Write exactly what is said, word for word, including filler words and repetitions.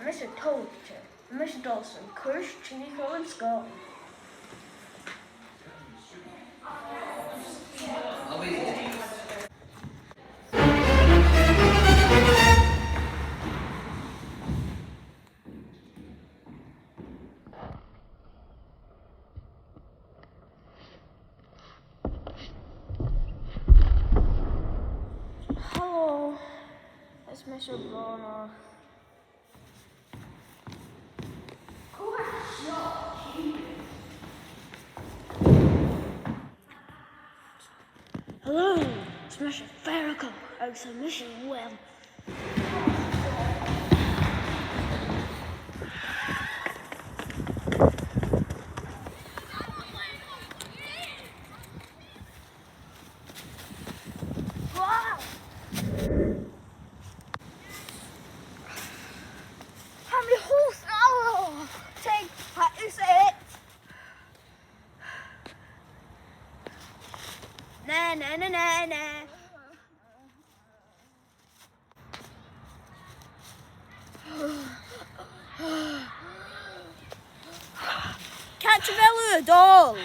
Mise Tolaichte, mise Dawson, cur sìos an sgoil. Hello, is mise Brònach. Hello, is mise Feargal agus is mise Will. Tha mi cho sàmhach. Tha thusa it. Na, na, na, na, na. Càit a bheil thu a' dol?